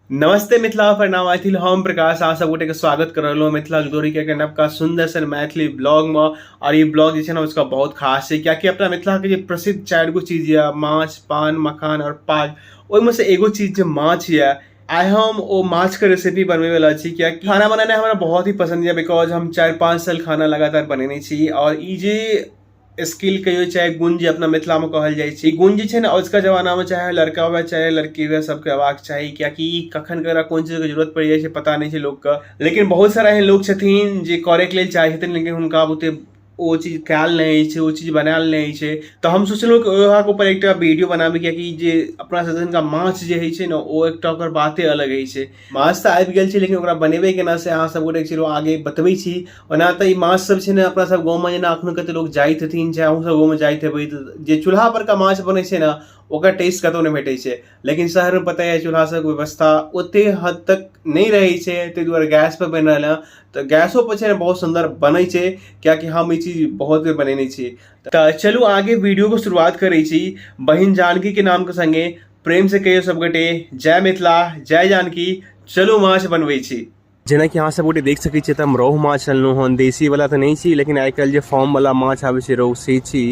नमस्ते मिथिला, प्रणाम मैथिल। हम प्रकाश अहाँ सब गोटे के स्वागत कर रहलहुँ मिथिला जोड़ी के नवका सुंदर सन मैथिली ब्लॉग में। और ये ब्लॉग जे छै ने उसका बहुत खास है, कियाकि अपना मिथिला के जे प्रसिद्ध चारि गो चीज यऽ, माछ, पान, मखान और पाग, ओहिमे से एगो चीज जे माछ यऽ, आइ हम ओ माछ के रेसिपी बनबै वाला छी। कियाकि खाना बनेनाइ हमरा बहुत ही पसंद यऽ, because हम 4-5 साल खाना लगातार बनेने छी। और ई जे स्किल कहियो चाहे गुण जे अपना मिथिलामे कहल जाइ छै, ई गुण जे छै ने आजुका जमानामे चाहे लड़का हुए चाहे लड़की हुए सबके अयबाक चाही। कियाकि कखन ककरा कोन चीजके जरूरत पड़ि जाइ छै पता नहि छै लोकके। लेकिन बहुत सारा एहन लोक छथिन जे करैके लेल चाहै छथिन, लेकिन हुनका बुते ओ चीज कयल नहि होइ छै, ओ चीज बनायल नहि होइ छै। तऽ हम सोचलहुँ कि ओहि ऊपर एकटा वीडियो बनाबी, कियाकि जे अपना सब दिनका माछ जे होइ छै ने ओ एकटा ओकर बाते अलग होइ छै। माछ तऽ आबि गेल छै, लेकिन ओकरा बनेबै केना से अहाँ सब गोटे चलू आगे बतबै छी। ओना तऽ ई माछ सब छै ने अपना सब गाँवमे जेना अखनो कते लोक जाइत हेथिन, चाहे अहूँ सब गाँवमे जाइत हेबै, तऽ जे चूल्हा परका माछ बनै छै ने ओकर टेस्ट कतहु नहि भेटै छै। लेकिन शहरमे पता यऽ चूल्हा सबके व्यवस्था ओते हद तक नहि रहै छै, ताहि दुआरे गैस पर बनि रहल हँ। तऽ गैसो पर छै ने बहुत सुन्दर बनै छै, कियाकि हम ई चीज बहुत बेर बनेने छी। तऽ चलू आगे वीडियोके शुरुआत करै छी बहिन जानकीके नामके सङ्गे। प्रेम से कहियो सब गोटे जय मिथिला जय जानकी। चलू माछ बनबै छी। जेनाकि अहाँ सब गोटे देख सकै छियै तऽ हम रोहु माछ अनलहुँ हन। देशी वाला तऽ नहि छी, लेकिन आइ काल्हि जे फॉर्म वाला माछ आबै छै रोहु से छी।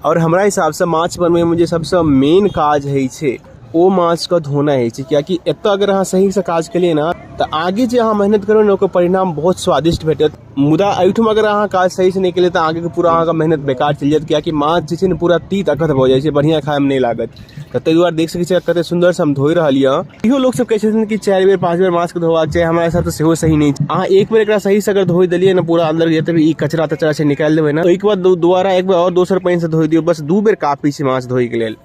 आओर हमरा हिसाबसँ माछ बनबैमे जे सबसँ मेन काज होइ छै ओ माछके धोनाइ होइ छै। कियाकि एतऽ अगर अहाँ सहीसँ काज केलियै ने तऽ आगे जे अहाँ मेहनत करबै ने ओकर परिणाम बहुत स्वादिष्ट भेटत। मुदा एहिठाम अगर अहाँ काज सहीसँ नहि केलियै तऽ आगेके पूरा अहाँके मेहनत बेकार चलि जायत, कियाकि माछ जे छै ने पूरा तीत अकथ भऽ जाइ छै, बढ़िआँ खायमे नहि लागत। तऽ ताहि दुआरे देख सकै छियै कते सुन्दरसँ हम धोइ रहल यऽ। इहो लोक सब कहै छथिन कि 4 बेर 5 बेर माछके धोबाक चाही, हमरा हिसाबसँ सेहो सही नहि छै। अहाँ एक बेर एकरा सहीसँ अगर धोइ देलियै ने, पूरा अन्दर जते भी ई कचरा तचरा छै निकालि देबै ने, ओहिके बाद दोबारा एक बेर आओर दोसर पानिसँ धोइ दियौ, बस 2 बेर काफी छै माछ धोइके लेल।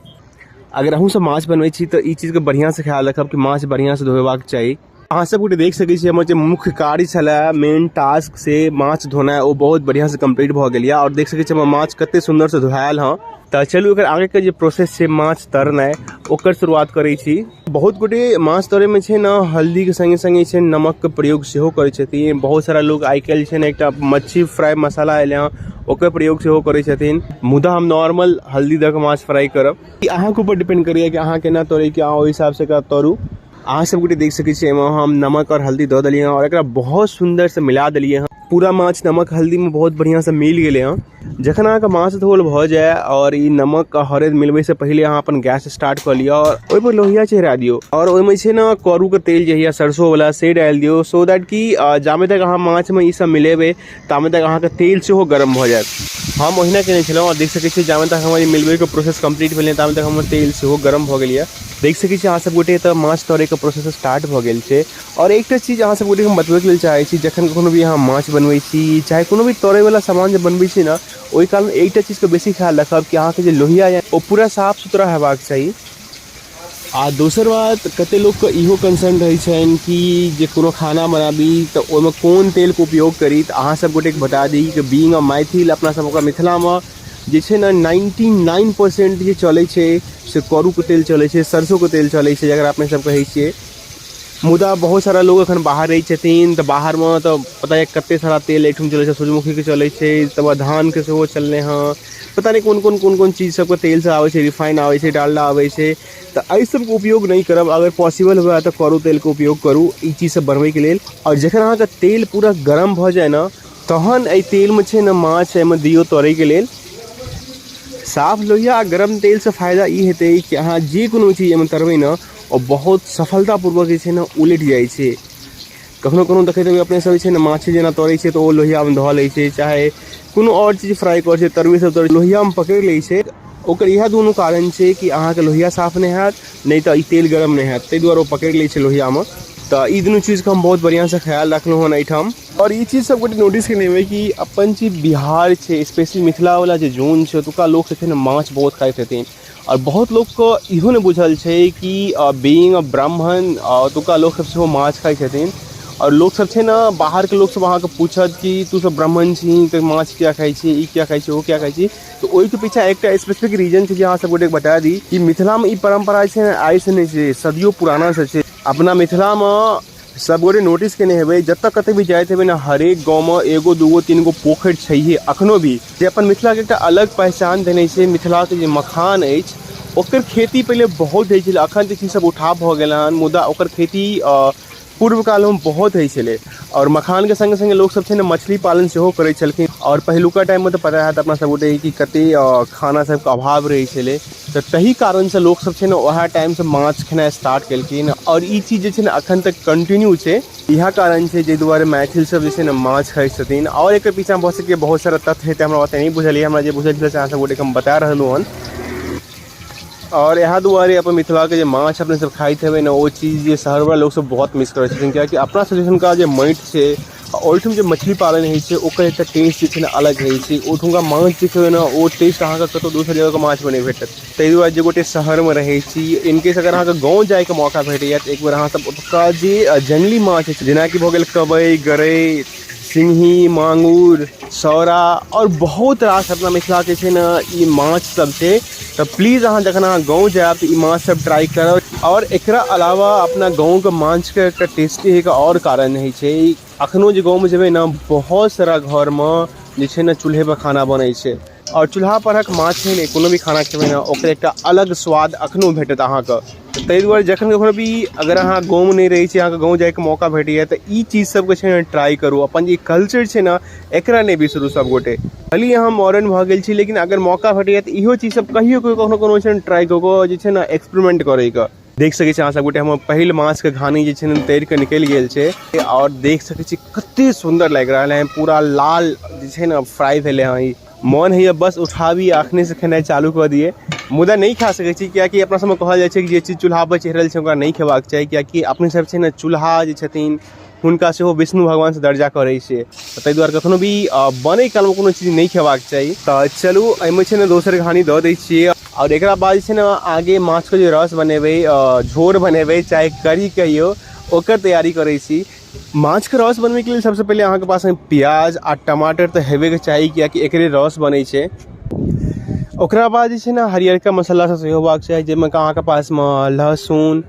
अगर अहूँ सब माछ बनबै छी तऽ ई चीजके बढ़िआँसँ ख्याल रखब कि माछ बढ़िआँसँ धोएबाक चाही। अहाँ सब गोटे देख सकै छी हमर जे मुख्य कार्य छलै, मेन टास्क से माछ धोनाइ, ओ बहुत बढ़िआँसँ कम्प्लीट भऽ गेल यऽ। आओर देख सकै छी हमर माछ कते सुन्दरसँ धोआयल हँ। तऽ चलू एकर आगेके जे प्रोसेस छै माछ तरनाइ ओकर शुरुआत करै छी। बहुत गोटे माछ तरैमे छै ने हल्दीके सङ्गे सङ्गे छै नमकके प्रयोग सेहो करै छथिन। बहुत सारा लोक आइ काल्हि छै ने एकटा मच्छी फ्राई मसाला एलै हँ ओकर प्रयोग सेहो करै छथिन। मुदा हम नॉर्मल हल्दी दऽ कऽ माछ फ्राई करब। ई अहाँके ऊपर डिपेंड करैए कि अहाँ केना तरैके, अहाँ ओहि हिसाबसँ एकरा तरू। अहाँ सब गोटे देख सकै छियै एहिमे हम नमक और हल्दी दऽ देलियै हँ और एकरा बहुत सुन्दर से मिला देलियै हँ। पूरा माछ नमक हल्दी में बहुत बढ़िया से मिल गेलै हँ। जखन अहाँके माछ धोल भऽ जाय और ई नमक आ हरैद मिलबै से पहिले अहाँ अपन गैस स्टार्ट कऽ लिअ और ओहि पर लोहिया चढ़ा दियौ और ओहिमे छै ने करूके तेल जे होइए सरसों वाला से डालि दियौ, सो that कि जामे तक अहाँ माछमे ई सब मिलेबै तामे तक अहाँके तेल सेहो गरम भऽ जायत। हम ओहिना केने छलहुँ और देख सकै छियै जामे तक हमर ई मिलबैके प्रोसेस कम्प्लीट भेलै तामे तक हमर तेल सेहो गरम भऽ गेल यऽ। देख सकै छी अहाँ सब गोटे तऽ माछ तरैके प्रोसेस स्टार्ट भऽ गेल छै। आओर एकटा चीज अहाँ सब गोटेके हम बतबैके लेल चाहै छी, जखन कखनो भी अहाँ माछ बनबै छी चाहे कोनो भी तरैवला सामान जे बनबै छी ने ओहि कालमे एकटा चीजके बेसी ख्याल राखब कि अहाँके जे लोहिया यऽ ओ पूरा साफ सुथरा हेबाक चाही। आ दोसर बात कते लोकके इहो कंसर्न रहै छनि कि जे कोनो खाना बनाबी तऽ ओहिमे कोन तेलके उपयोग करी। तऽ अहाँ सब गोटेके बता दी कि बीइंग अ मैथिल अपना सबके मिथिलामे जे छै ने 99% जे चलै छै से करूके तेल चलै छै, सरसोके तेल चलै छै, जकरा अपने सब कहै छियै। मुदा बहुत सारा लोग एखन बाहर रहै छथिन तऽ बाहरमे तऽ पता यऽ कते सारा तेल एहिठाम चलै छै, सूरजमुखीके चलै छै, तकर बाद धानके सेहो चललै हँ, पता नहि कोन कोन कोन कोन चीज सबके तेल सब आबै छै, रिफाइन आबै छै, डालडा आबै छै। तऽ एहि सबके उपयोग नहि करब, अगर पॉसिबल हुए तऽ करू तेलके उपयोग करू ई चीज सब बनबैके लेल। आओर जखन अहाँके तेल पूरा गरम भऽ जाय ने तहन एहि तेलमे छै ने माछ एहिमे दियौ तरैके लेल। साफ लोहिया आ गरम तेलसँ फायदा ई हेतै कि अहाँ जे कोनो चीज एहिमे तरबै ने ओ बहुत सफलतापूर्वक जे छै ने उलटि जाइ छै। कखनो कखनो देखैत हेबै अपने सब जे छै ने माछे जेना तरै छै तऽ ओ लोहियामे धऽ लै छै, चाहे कोनो आओर चीज फ्राइ करै छै, तरुए सब तरै लोहियामे पकड़ि लै छै। ओकर इएह दुनू कारण छै कि अहाँके लोहिया साफ नहि हैत, नहि तऽ ई तेल गरम नहि हैत, ताहि दुआरे ओ पकड़ि लै छै लोहियामे। तऽ ई दुनू चीजके हम बहुत बढ़िआँसँ ख्याल रखलहुँ हन एहिठाम। आओर ई चीज सब गोटे नोटिस केने हेबै कि अपन जे बिहार छै स्पेशली मिथिलावला जे जोन छै ओतुका लोक सब छै ने माछ बहुत खाइत हेथिन। आओर बहुत लोकके इहो नहि बुझल छै कि बीइंग अ ब्राह्मण ओतुका लोक सब सेहो माछ खाइ छथिन। आओर लोक सब छै ने बाहरके लोक सब अहाँके पूछत कि तू सब ब्राह्मण छी तऽ माछ किया खाइ छी, ई किया खाइ छी, ओ किया खाइ छी। तऽ ओहिके पीछा एकटा स्पेसिफिक रीजन छै जे अहाँ सब गोटेके बता दी कि मिथिलामे ई परम्परा जे छै ने आइसँ नहि छै, सदियों पुरानासँ छै। अपना मिथिलामे सब गोटे नोटिस केने हेबै जतऽ कतौ भी जाइत हेबै ने हरेक गाँवमे एगो दूगो तीन गो पोखरि छैहे अखनो भी, जे अपन मिथिलाके एकटा अलग पहचान देने छै। मिथिलाके जे मखान अछि ओकर खेती पहिले बहुत होइ छलै। अखन तऽ ई चीज सब उठाव भऽ गेल हन, मुदा ओकर खेती पूर्व कालमे बहुत होइ छलै। आओर मखानके सङ्गे सङ्गे लोकसब छै ने मछली पालन सेहो करै छलखिन। आओर पहिलुका टाइममे तऽ पता हैत अपना सब गोटे कि कते खाना सबके अभाव रहै छलै, तऽ तही कारणसँ लोकसब छै ने वएह टाइमसँ माछ खेनाइ स्टार्ट केलखिन। आओर ई चीज जे छै ने अखन तक कंटिन्यू छै। इएह कारण छै जाहि दुआरे मैथिल सब जे छै ने माछ खाइ छथिन। आओर एकर पीछा भऽ सकैए बहुत सारा तथ्य हेतै, हमरा ओते नहि बुझल यऽ, हमरा जे बुझल छलै से अहाँ सब गोटेके हम बता रहलहुँ हन। आओर इएह दुआरे अपन मिथिलाके जे माछ अपने सब खाइत हेबै ने, ओ चीज जे शहरवला लोक सब बहुत मिस करै छथिन, कियाकि अपना सब दिसनका जे माटि छै आ ओहिठाम जे मछली पालन होइ छै ओकर एकटा टेस्ट जे छै ने अलग होइ छै। ओहिठुमका माछ जे खेबै ने ओ टेस्ट अहाँके कतहु दोसर जगहके माछमे नहि भेटत। ताहि दुआरे जे गोटे शहरमे रहै छी, इनकेस अगर अहाँके गाँव जाइके मौका भेटैए तऽ एकबेर अहाँ सब ओतुका जे जङ्गली माछ होइ छै, जेनाकि भऽ गेल कबइ, गरइ, सिंगही, मांगुर, सौरा आओर बहुत रास अपना मिथिलाके छै ने ई माछ सब छै, तऽ प्लीज अहाँ जखन अहाँ गाँव जायब तऽ ई माछ सब ट्राई करब। आओर एकरा अलावा अपना गाँवके माछके एकटा टेस्टी होइके आओर कारण होइ छै, अखनो जे गाँवमे जेबै ने बहुत सारा घरमे जे छै ने चूल्हेपर खाना बनै छै, आओर चूल्हा परहक माछ छै ने कोनो भी खाना खेबै ने ओकर एकटा अलग स्वाद अखनो भेटत अहाँके। ताहि दुआरे जखन कखनो भी अगर अहाँ गाँवमे नहि रहै छी, अहाँके गाँव जाइके मौका भेटैए तऽ ई चीज सबके छै ने ट्राइ करू। अपन जे कल्चर छै ने एकरा नहि बिसरू सब गोटे। भले अहाँ मॉडर्न भऽ गेल छी, लेकिन अगर मौका भेटैए तऽ इहो चीज सब कहियो कहियो कखनो कखनो छै ने ट्राइ कऽ कऽ जे छै ने एक्सपेरिमेंट करैके। देख सकै छी अहाँ सब गोटे हमर पहिल माछके घानी जे छै ने तैर कऽ निकलि गेल छै। आओर देख सकै छी कते सुन्दर लागि रहल है, पूरा लाल जे छै ने फ्राई भेलै हँ। ई मन होइए बस उठाबी अखने से खेनाइ चालू कऽ दिए, मुदा नहि खा सकै छी, कियाकि अपना सबमे कहल जाइ छै कि जे चीज चूल्हा पर चढ़ल छै ओकरा नहि खेबाक चाही, कियाकि अपने सब छै ने चूल्हा जे छथिन हुनका सेहो विष्णु भगवान से दर्जा करै छै, ताहि दुआरे कखनो भी बनै कालमे कोनो चीज नहि खेबाक चाही। तऽ चलू एहिमे छै ने दोसर घानी दऽ दै छियै। आओर एकरा बाद जे छै ने आगे माछके जे रस बनेबै, झोर बनेबै, चाहे करी कहियौ, ओकर तैयारी करै छी। माछके रस बनबैके लेल सबसँ पहिले अहाँके पासमे प्याज आ टमाटर तऽ हेबेके चाही, कियाकि एकरे रस बनै छै। ओकरा बाद जे छै ने हरियरका मसाला सब सेहो होबाक चाही, जाहिमे कि अहाँके पासमे लहसुन,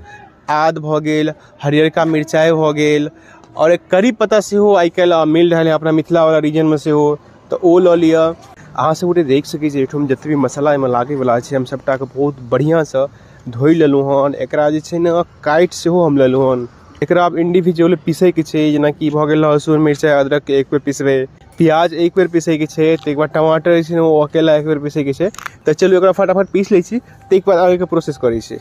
आद भऽ गेल, हरियरका मिरचाइ भऽ गेल, आओर एक करी पत्ता सेहो आइ काल्हि मिल रहल है अपना मिथिलावला रीजनमे सेहो, तऽ ओ लऽ लिअ। अहाँ सब गोटे देख सकै छी एहिठाम जते भी मसाला एहिमे लागैवला छै हम सबटाके बहुत बढ़िआँसँ धोइ लेलहुँ हन। एकरा जे छै ने काटि सेहो हम लेलहुँ हन। एकरा आब इंडिविजुअल पीसैके छै, जेनाकि भऽ गेल लहसुन, मिरचाइ, अदरक एक बेर पिसबै, प्याज एक बेर पीसैके छै, ताहिके बाद टमाटर जे छै ने ओ अकेला एक बेर पीसैके छै। तऽ चलू एकरा फटाफट पीस लै छी, ताहिके बाद आगेके प्रोसेस करै छी।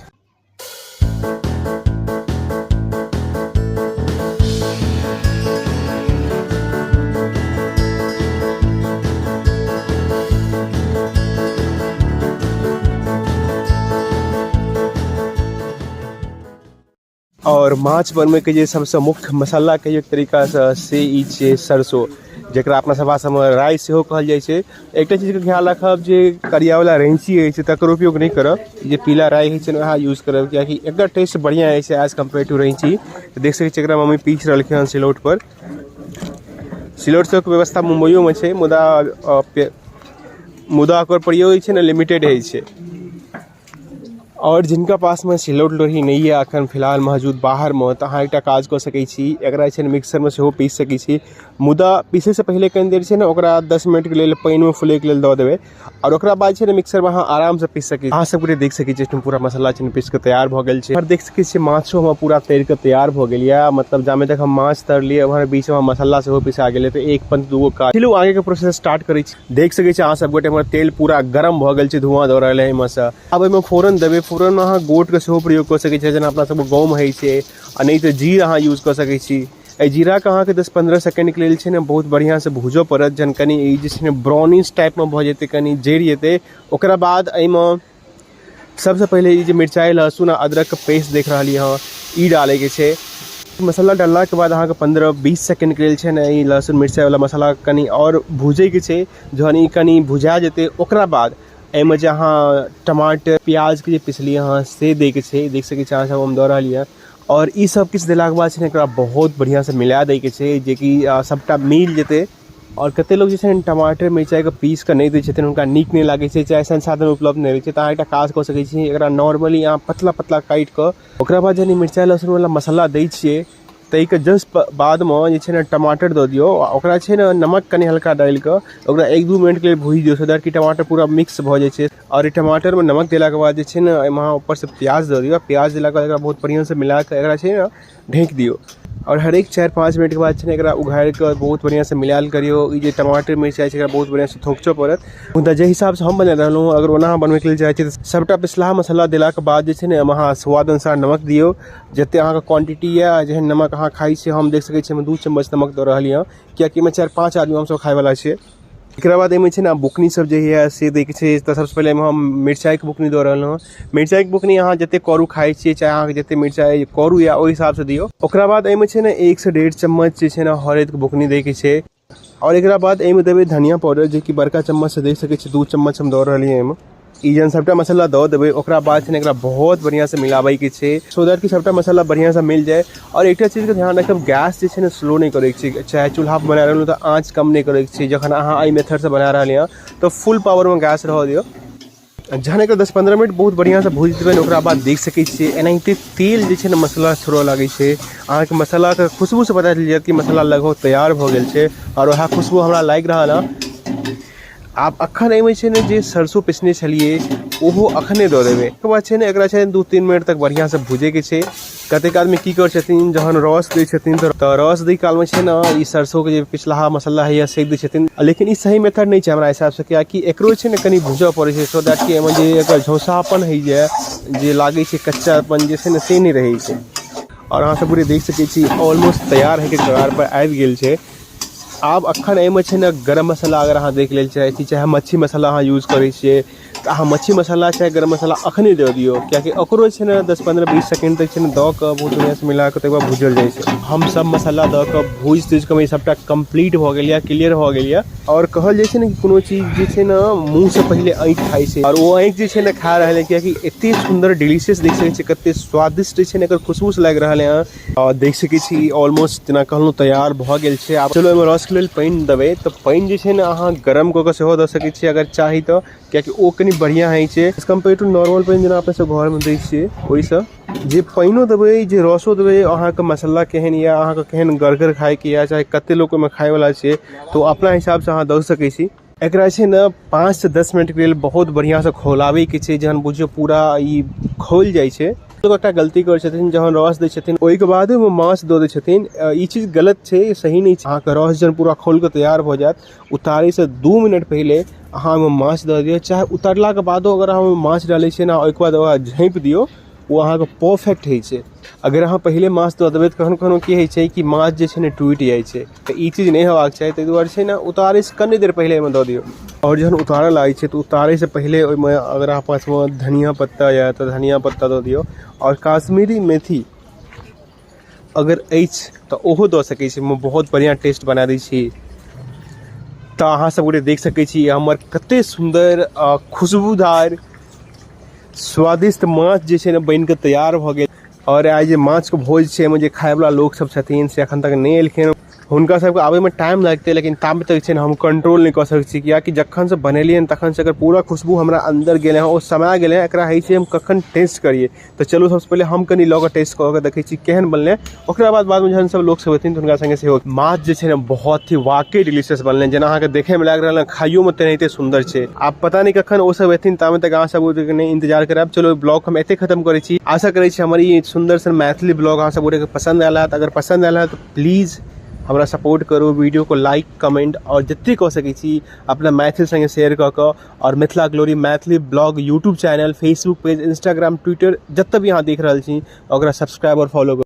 और माछ बनबैके जे सबसँ मुख्य मसाला कहियौ एक तरीकासँ से ई छियै सरसो, जकरा अपना सब भाषामे राइ सेहो कहल जाइ छै। एकटा चीजके ख्याल राखब जे करियावला रैंची होइ छै तकर उपयोग नहि करब, जे पीला राइ होइ छै ने वएह यूज करब, कियाकि एकर टेस्ट बढ़िआँ होइ छै एज कम्पेयर टू रैंची। देख सकै छियै एकरा मम्मी पीस रहलखिन हन सिलौटपर। सिलौट सबके व्यवस्था मुम्बइयोमे छै, मुदा मुदा ओकर प्रयोग जे छै ने लिमिटेड होइ छै। आओर जिनका पासमे सिलौट लोढ़ी नहि यऽ अखन फिलहाल मौजूद बाहरमे, तऽ अहाँ एकटा काज कऽ सकै छी, एकरा जे छै ने मिक्सरमे सेहो पीस सकै छी। मुदा पीसैसँ पहिले कनि देर छै ने ओकरा 10 मिनटके लेल पानिमे फुलैके लेल दऽ देबै, आओर ओकरा बाद छै ने मिक्सरमे अहाँ आरामसँ पीस सकै छी। अहाँ सब गोटे देख सकै छी एहिठाम पूरा मसाला छै ने पीस कऽ तैयार भऽ गेल छै। आओर देख सकै छियै माछो हमर पूरा तरि कऽ तैयार भऽ गेल यऽ, मतलब जामे तक हम माछ तरलियै ओम्हर बीचमे मसाला सेहो पिसा गेलै, तऽ एक पंथ दूगो काज। चलू आगेके प्रोसेस स्टार्ट करै छी। देख सकै छी अहाँ सब गोटे हमर तेल पूरा गरम भऽ गेल छै, धुआं दऽ रहल है एहिमे सँ। आब एहिमे फोरन देबै। फोरनमे अहाँ गोटके सेहो प्रयोग कऽ सकै छी, जेना अपना सबके गाँवमे होइ छै, आ नहि तऽ जीर अहाँ यूज कऽ सकै छी। एहि जीराके अहाँके 10-15 सेकेंडके लेल छै ने बहुत बढ़िआँसँ भूजऽ पड़त, जहन कनि ई जे छै ने ब्राउनिश टाइपमे भऽ जेतै, कनि जरि जेतै, ओकरा बाद एहिमे सबसँ पहिले ई जे मिरचाइ, लहसुन आ अदरकके पेस्ट देख रहलियै हँ ई डालैके छै। मसाला डाललाके बाद अहाँके 15-20 सेकेंडके लेल छै ने ई लहसुन मिरचाइवला मसाला कनि आओर भुजैके छै। जहन ई कनि भुजा जेतै ओकरा बाद एहिमे जे अहाँ टमाटर प्याजके जे पिसलियै हँ से दैके छै। देख सकै छी अहाँ सब हम दऽ रहलियै हँ। आओर ई सब किछु देलाके बाद छै ने एकरा बहुत बढ़िआँसँ मिला दैके छै, जेकि सबटा मिल जेतै। आओर कते लोक जे छै ने टमाटर मिरचाइके पीस कऽ नहि दै छथिन, हुनका नीक नहि लागै छै, चाहे संसाधन उपलब्ध नहि रहै छै, तऽ अहाँ एकटा काज कऽ सकै छी, एकरा नॉर्मली अहाँ पतला पतला काटि कऽ ओकरा बाद जहन मिरचाइ लहसुनवला मसाला दै छियै ताहिके जस्ट बादमे जे छै ने टमाटर दऽ दियौ आ ओकरा छै ने नमक कनि हल्का डालि कऽ ओकरा 1-2 मिनटके लेल भूजि दियौ, सो that कि टमाटर पूरा मिक्स भऽ जाइ छै। आओर ई टमाटरमे नमक देलाके बाद जे छै ने एहिमे अहाँ ऊपरसँ प्याज दऽ दियौ। प्याज देलाके बाद एकरा बहुत बढ़िआँसँ मिला कऽ एकरा छै ने ढकि दियौ। आओर हरेक 4-5 मिनटके बाद छै ने एकरा उघारि कऽ बहुत बढ़िआँसँ मिलायल करियौ। ई जे टमाटर मिरचाइ छै एकरा बहुत बढ़िआँसँ थोकचऽ पड़त। मुदा जाहि हिसाबसँ हम बना रहलहुँ हँ, अगर ओना अहाँ बनबैके लेल चाहै छियै तऽ सभटा पिसलाहा मसाला देलाके बाद जे छै ने एहिमे अहाँ स्वाद अनुसार नमक दियौ, जतेक अहाँके क्वान्टिटी यए, जेहन नमक अहाँ खाइ छियै। हम देख सकै छियै एहिमे 2 चम्मच नमक दऽ रहलियै हँ, किएकि एहिमे 4-5 आदमी हमसभ खायवला छियै। एकरा बाद एहिमे छै ने बुकनी सब जे होइए से दैके छै। तऽ सबसँ पहिले एहिमे हम मिरचाइके बुकनी दऽ रहलहुँ हँ। मिरचाइके बुकनी अहाँ जतेक करू खाइ छियै, चाहे अहाँके जतेक मिरचाइ करू यए ओहि हिसाबसँ दियौ। ओकरा बाद एहिमे छै ने 1 से 1.5 चम्मच जे छै ने हरदिके बुकनी दैके छै। आओर एकरा बाद एहिमे देबै धनिया पाउडर, जेकि बड़का चम्मचसँ देख सकै छी 2 चम्मच हम दऽ रहलियै एहिमे। ई जहन सबटा मसाला दऽ देबै ओकरा बाद छै ने एकरा बहुत बढ़िआँसँ मिलाबैके छै, सो that कि सबटा मसाला बढ़िआँसँ मिल जाय। आओर एकटा चीजके ध्यान राखब, गैस जे छै ने स्लो नहि करैके छै। चाहे चूल्हापर बना रहलहुँ तऽ आँच कम नहि करैके छै। जखन अहाँ एहि मेथडसँ बना रहलियै हँ तऽ फुल पावरमे गैस रहऽ दियौ। जहन एकरा 10-15 मिनट बहुत बढ़िआँसँ भूजि देबै ने, ओकरा बाद देख सकै छियै एनाहिते तेल जे छै ने मसाला छोड़ऽ लागै छै। अहाँके मसालाके खुशबूसँ पता चलि जायत कि मसाला लगभग तैयार भऽ गेल छै। आओर वएह खुशबू हमरा लागि रहल हँ। आब अखन एहिमे छै ने जे सरसो पिसने छलियै ओहो अखने दऽ देबै। ओकर बाद छै ने एकरा छै 2-3 मिनट तक बढ़िआँसँ भुजैके छै। कतेक आदमी की करै छथिन, जहन रस दै छथिन तऽ रस दै कालमे छै ने ई सरसोके जे पिछलाहा मसाला होइए से दै छथिन, लेकिन ई सही मेथड नहि छै हमरा हिसाबसँ, किएकि एकरो छै ने कनि भुजऽ पड़ै छै, सो that कि एहिमे जे एकर झौसापन होइए, जे लागै छै कच्चापन जे छै ने, से नहि रहै छै। आओर अहाँ सब पूरे देख सकै छी ऑलमोस्ट तैयार होइके कगारपर आबि गेल छै। आब अखन एहिमे छै ने गरम मसाला अगर अहाँ दैके लेल चाहै छी, चाहे मच्छी मसाला अहाँ यूज करै छियै, तऽ अहाँ मच्छी मसाला चाहे गरम मसाला अखने दऽ दियौ, किएकि ओकरो छै ने 10-15-20 सेकेंड तक छै ने दऽ कऽ बहुत बढ़िआँसँ मिला कऽ तकर बाद भूजल जाइ छै। हम सब मसाला दऽ कऽ भूजि तुजि कऽ सबटा कम्प्लीट भऽ गेल यऽ, क्लियर भऽ गेल यऽ। आओर कहल जाइ छै ने कि कोनो चीज जे छै ने मुँहसँ पहिले ऐंठ खाइ छै, आओर ओ ऐंठ जे छै ने खा रहल है, किएकि एते सुन्दर डिलीशियस देख सकै छियै कते स्वादिष्ट जे छै ने एकर खुशबूसँ लागि रहल है। आओर देख सकै छी ऑलमोस्ट जेना कहलहुँ तैयार भऽ गेल छै। आब चलू एहिमे रसके लेल पानि देबै। तऽ पानि जे छै ने अहाँ गरम कऽ कऽ सेहो दऽ सकै छियै अगर चाही तऽ, किएकि ओ कनि बढ़िआँ होइ छै एज कम्पेयर टू नॉर्मल पानि जेना अपने सब घरमे दै छियै। ओहिसँ जे पानिओ देबै जे रसो देबै, अहाँके मसाला केहन यऽ, अहाँके केहन गरगर खायके यऽ, चाहे कते लोक ओहिमे खायवला छै, तऽ ओ अपना हिसाबसँ अहाँ दऽ सकै छी। एकरा छै ने 5 से 10 मिनटके लेल बहुत बढ़िआँसँ खौलाबैके छै। जहन बुझियौ पूरा ई खौल जाइ छै, लोक एकटा गलती करै छथिन, जहन रस दै छथिन ओहिके बाद ओहिमे माछ दऽ दै छथिन। ई चीज गलत छै, सही नहि छै। अहाँके रस जहन पूरा खौल कऽ तैयार भऽ जायत, उतारैसँ 2 मिनट पहिले अहाँ ओहिमे माछ दऽ दियौ। चाहे उतारलाके बादो अगर अहाँ ओहिमे माछ डालै छियै ने, ओहिके बाद ओकरा झाँपि दियौ, ओ अहाँके परफेक्ट होइ छै। अगर अहाँ पहिले माछ दऽ देबै तऽ कखनो कखनो की होइ छै कि माछ जे छै ने टूटि जाइ छै, तऽ ई चीज नहि हेबाक चाही। ताहि दुआरे छै ने उतारैसँ कनि देर पहिले ओहिमे दऽ दियौ। आओर जहन उतारऽ लागै छै तऽ उतारैसँ पहिले ओहिमे अगर अहाँ पासमे धनिया पत्ता यऽ तऽ धनिया पत्ता दऽ दियौ। आओर काश्मीरी मेथी अगर अछि तऽ ओहो दऽ सकै छी, ओहिमे बहुत बढ़िआँ टेस्ट बना दै छी। तऽ अहाँ सब गोटे देख सकै छी हमर कते सुन्दर खुशबूदार स्वादिष्ट माछ जे छै ने बनि कऽ तैयार भऽ गेल। आओर आइ जे माछके भोज छै, एहिमे जे खायवला लोक सब छथिन से एखन तक नहि एलखिन। हुनका सबके आबैमे टाइम लगतै, लेकिन ताबे तक छै ने हम कंट्रोल नहि कऽ सकै छी, किएकि जखनसँ बनेलियै हन तखनसँ एकर पूरा खुशबू हमरा अन्दर गेलै हँ, ओ समा गेलै हँ। एकरा होइ छै हम कखन टेस्ट करियै। तऽ चलू सबसँ पहिले हम कनि लऽ कऽ टेस्ट कऽ कऽ देखै छी केहन बनलै। ओकरा बाद बादमे जहन सब लोक सब एथिन तऽ हुनका सङ्गे सेहो। माछ जे छै ने बहुत ही वाकई डिलीशियस बनलै, जेना अहाँके देखैमे लागि रहल हँ, खाइयोमे तेनाहिते सुन्दर छै। आब पता नहि कखन ओ सब एथिन, ताबे तक अहाँ सब नहि इंतजार करायब। चलो ब्लॉग हम एते खत्म करै छी। आशा करै छी हमर ई सुन्दर सन मैथिली ब्लॉग अहाँ सब गोटेके पसन्द आयल हैत। अगर पसन्द आयल हैत तऽ प्लीज हमरा सपोर्ट करू, वीडियो को लाइक कमेंट आओर जते कऽ सकै छी अपना मैथिल सङ्गे शेयर कऽ कऽ। आओर Mithila glory Maithili blog YouTube channel, Facebook page, Instagram, Twitter जतऽ भी अहाँ देख रहल छी ओकरा सब्सक्राइब आओर फॉलो करू।